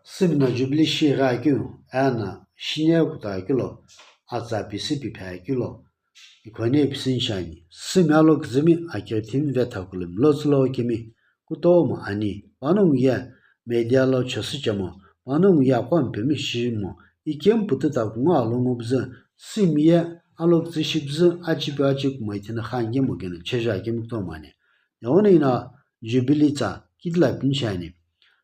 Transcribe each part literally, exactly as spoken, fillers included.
Simi no Jubilee shi ighi akeu, eno shini kuta akeu lo, atsa pisi piphe akeu lo, ikhoni pisini shiani. Simi alo küzümi akighi timi vetha kulumi lo tsülo kemi kutomo ani. Panongu ye media lo chosü chemo, panongu ye aqo ampemi shimo, ikemu pututa kungu alo ngo püzü, simi ye alo küzü shi püzü, achipi achi kumo ithina kha angemo keno cheja kemi kutomo ani. Yeghono ino Jubilee tsa kitila pini shiani.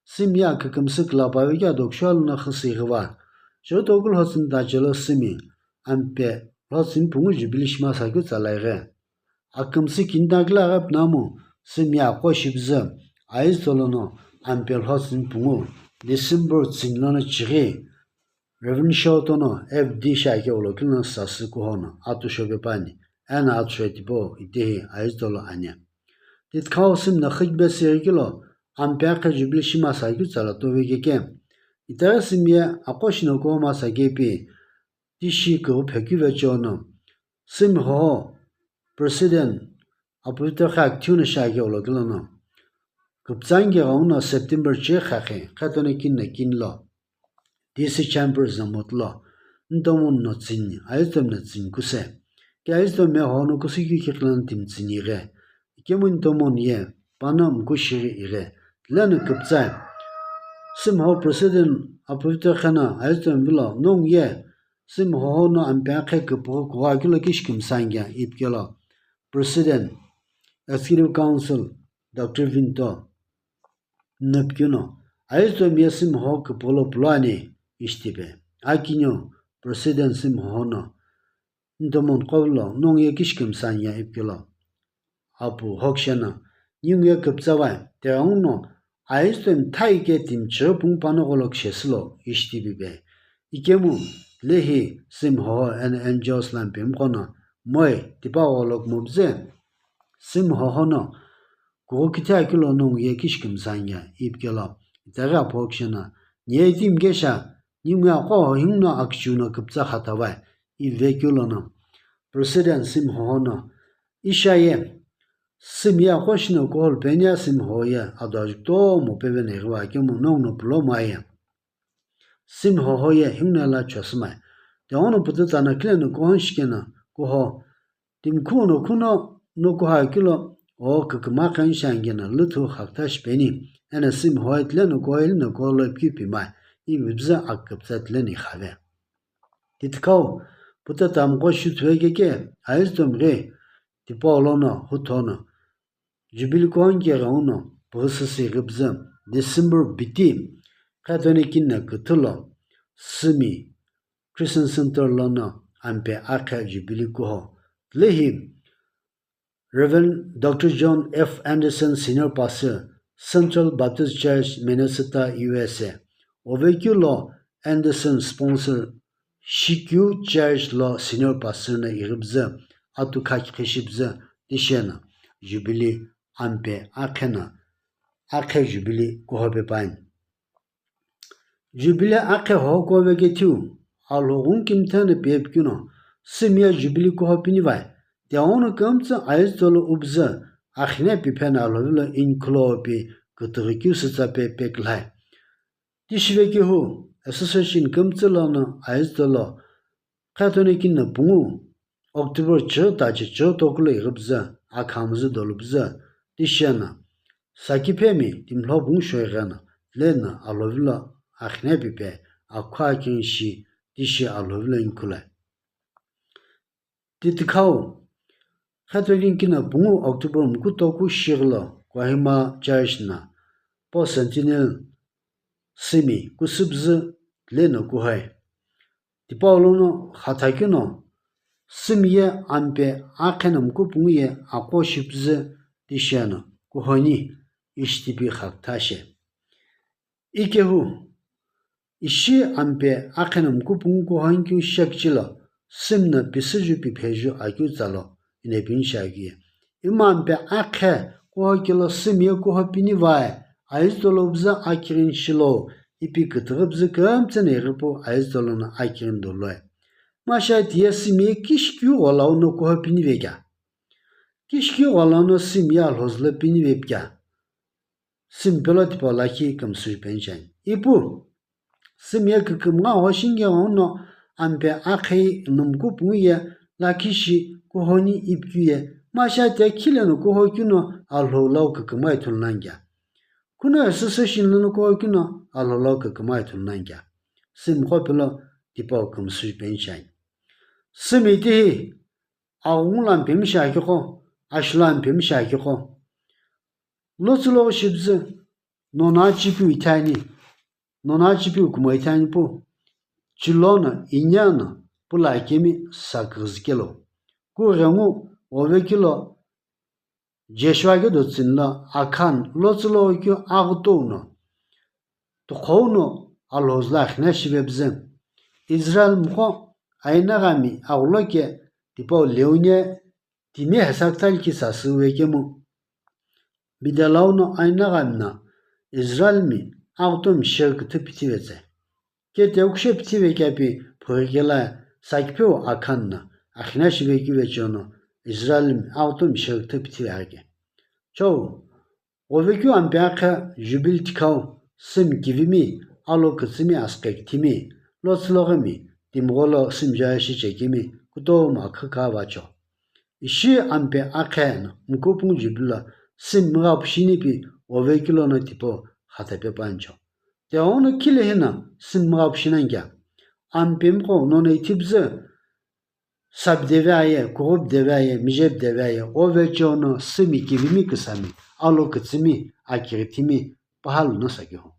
Simi ye akükümsü külapavi keu ado kusho lono khüsü ighiva. Chotoku lhotsüni ta chelo simi, ampe lhotsüni pungu Jubilee shima sa keu tsa la ighi. Akümsü kini ta kila ghi pinamu, simi ye aqo shi püzü, aizüto lono ampe lhotsüni pungu, December tsini lono chighi, Reverend Shotono F D shi akeu lo kilo no sasü kuhono atu shope püani, eno atu shoi tipau itehi aizüto lo ani. Titkhau simi no khikbe siri kilo, ampe akhe Jubilee shima sa keu tsa la tove keke. Itaghi simi ye aqo shino kuho masa kepi, tishi kughu phekeu vecheono, simi hoho, President, Apuvitokhe akithiu no shi akeu lo kilo no, küpütsa ngighengu no September chighi khakhe, khetone kini no kini lo, D C Chambers no motu lo, ntomoni no tsini, aizütomi no tsini kuse. Ke aizütomi me hono kusu keu kikhi lono timi tsini ighi. Ikemu ntomoni ye, pano mku shighi ighi. Tile no küpütsa. Simi hoho President Apuvitokhe no, aizütomi vilo, nongu ye, simi hoho no ampe akhe küpüghü kughu akeu lo kishi kümsü ani ipi kelo, President, Executive Council, Doctor Vinto, nupikeu no, aizütomi ye simi hoho küpüghü lo pulo ani ishi tipe. Akiniu, President simi hoho no, ntomoni qo vilo, nongu ye kishi kümsü ani ipi kelo, apu hokushe no, ningu ye küpütsa vai, tighenguno, aizütomi thai ke timi chighi pungu pano gholo kishesü lo ishi tipipe. Ikemu, lehi, simi hoho eno Angels lo ampemi qo no, moi, tipau gholo kumo püzü, simi hoho no, kughu kithi akeu lo nongu ye kishi kümsü ani ipi kelo, itaghi apu hokushe no, ni ye itimi kesha, ningu ye aqo hohingu no akichiu no küpütsa khatha vai, ivi vekeu lono, President simi hoho no, ishiaye, simi ye aqo shino kuho lo peni ye simi hoho ye ado ajeu kutomo peveno ighiva kemu nongu no pulo moaye. Simi hoho ye hingu no la chosü mai. Tighenguno pututa no kile no kuho shikeno kuho, timi khuno khuno no kuho akeu lo, o küküma khan shi ani keno lüthu khakütha shipeni, eno simi hoho ye tile no kuho ili no kuho lo ipikeu pi mai, ivi püzü aküküpütsa tile no ikhave. Titkhau, pututa mqo shuthuve keke, aizütomi ghi, tipau lono, huthono, Jubilee kuho ngighengu no, püghü süsü ighi püzü, December biti, khetone kini no küthü lo, simi, Christian Center lono, ampe akhe Jubilee kuho. Lehi, Reverend Doctor John F Anderson, Senior Pastor, Central Baptist Church, Minnesota, U S A. Ovekeu lo Anderson sponsor shikeu church lo senior pastor no ighi püzü, atu khakhi shi püzü, tishi no, Jubilee ampe akhe no, akhe Jubilee kuho pe püani. Jubilee akhe hoho kuho vekethiu, Alhou ghungu kimitha no pepikeu no, simi ye Jubilee kuho pini vai, tighenguno kümtsü aizüto lo upüzü, akhine piphe no Alhou vilo inikhu lo pi kütüghü keu sütsa pe pekülhai. Tishi vekehu, association kümtsü lono aizüto lo, khetone kini no pungu, October chighi tachi chighi toku lo ighi püzü, akhamzü dolu püzü, tishi no, sakiphemi timlho pungu shou ighi no, tile no Alhou vilo akhine piphe, akhu akighi shi, tishi Alhou vilo inikhu lo. Titkhau, khetone kini no pungu October mku toku shighi lo Kohima Church no, Post Centennial simi kusü püzü tile no kuhoe. Tipau lono khatha keu no, simi ye ampe akhe no mku pungu ye aqo shi püzü tishi no kuhoni ishi tipi khakütha she. Ikehu, ishi ampe akhe no mku pungu kuho nikeu shekichi lo, simi no pisüju pipheju akeu tsa lo, ino pini shi akeu ye. Ima ampe akhe kuho kelo simi ye kuho pini vai, aizüto lo püzü akighini shilo, ipi kütüghü püzü kümtsü no ighi pu aizüto lono akighini doloe. Masha tiye simi ye kishikeu gholau no kuho pini vekea. Kishikeu gholau no simi ye Alhou zülo pini vepikea. Simi pelo tipau lakhi kümsüju peni shiani. Ipu, Sümye kükümgha ho shinge ghenguno ampe akhe no mukupungu ye lakhi shi kuhoni ipikeu ye, masha te khileno kuho keu no Alhou lau kükümgha ithulu nani kea? Kuno süsü shi lono kuho keu no Alhou lau kükümgha ithulu nani kea? Sümgho pelo tipau kümsü peni shiani. Sümiti hi aghungu lo ampemi shi akigho, asho lo ampemi shi akigho. Lotsü lo shipüzü, nona chipiu ithani, nona chipiu kumo ithani pu, chilono inyano pula akemi saküzü kelo. Ku ghengu ovekilo Joshua ke do tsünlo Akhan lotsü lo keu aghutou no, tukhou no Alhou zülo akhina shivepüzü. Israel mkho ainaghami aghulo ke tipau leune timi hesakütali kisa süwe kemu. Bidelau no ainaghami no Israelmi aghutomi sheküthü pithivetsü. Kete ukushe pithive kepi phurikela sakipeu Akhan no akhina shive kive chono Israelmi aghutomi sheküthü pithive ake. Chou, ovekeu ampe akhe Jubili thikhau, sümkivimi, alo kütsümi, asüqe kithimi, lotsü loghimi, timiqo lo sümjaya shichekimi, kutomo akhü kha vacho. Ishi ampe akhe no mukupungu Jubili lo sümgha pu shinipi ovekilo no tipau khatape pancho. Tighenguno khile hino sümgha pu shi nani kea? Ampemiqo nono ithipüzü, sapi deve aye, kughupi deve aye, mijepi deve aye, ovecho no sümkivimi küsami, alo kütsümi, akirithimi, pahalu no sakeu.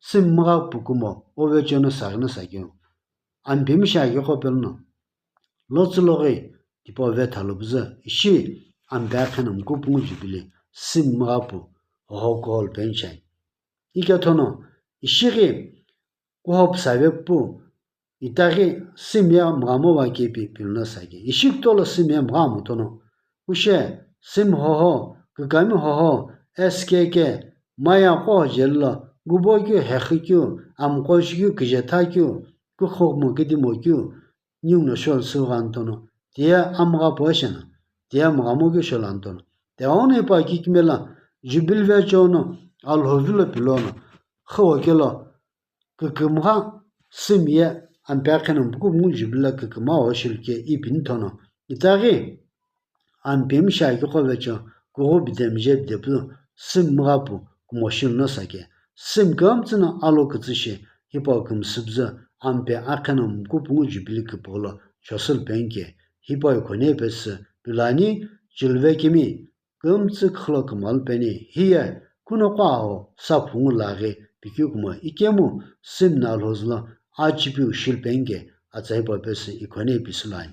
Sümgha pu kumo, ovecho no saghi no sakeu. Ampemi shi akigho pelo no. Lotsü loghi tipau vetha lo püzü, ishi ampe akhe no mukupungu Jubili sümgha pu hoho kuhou lo peni shiani. Ike thono, ishi ghi kuho püsave pu, itaghi sümye mghamo va kepi pilono sake. Ishi kutolo sümye mghamo tono. Kushe, sümhoho, kükami hoho, S K K, maya qo jelo, gubo keu, hekhi keu, amqo shi keu, kijetha keu, kukhomo kidimo keu, ningu no shol sü ghentono, tiye amgha po shena, tiye mghamo keu shol antono. Tighenguno ipa kikimela, Jubili vecho no, Alhou vilo pilono, khüwo kelo, kükümgha sümye ampe akhe no mukupungu Jubili lo kükümgha wo shilu ke ipini thono. Itaghi ampemi shi akigho vecho, kughupi de mijepi de pu sümgha pu kumo shilu no sake. Sümkümtsü no alo kütsü shi, hipau kümsüpüzü ampe akhe no mukupungu Jubili küpüghü lo chosü lo peni ke, hipau ikhone pesü pilo ani, chilve kimi, kümtsü khülo kümalu peni, hiye kunoqo aho sa phungu laghi pikeu kumo ikemu sümno Alhou zülo achipiu shilu peni ke atsa hipau pesü ikhone pisü lo ani.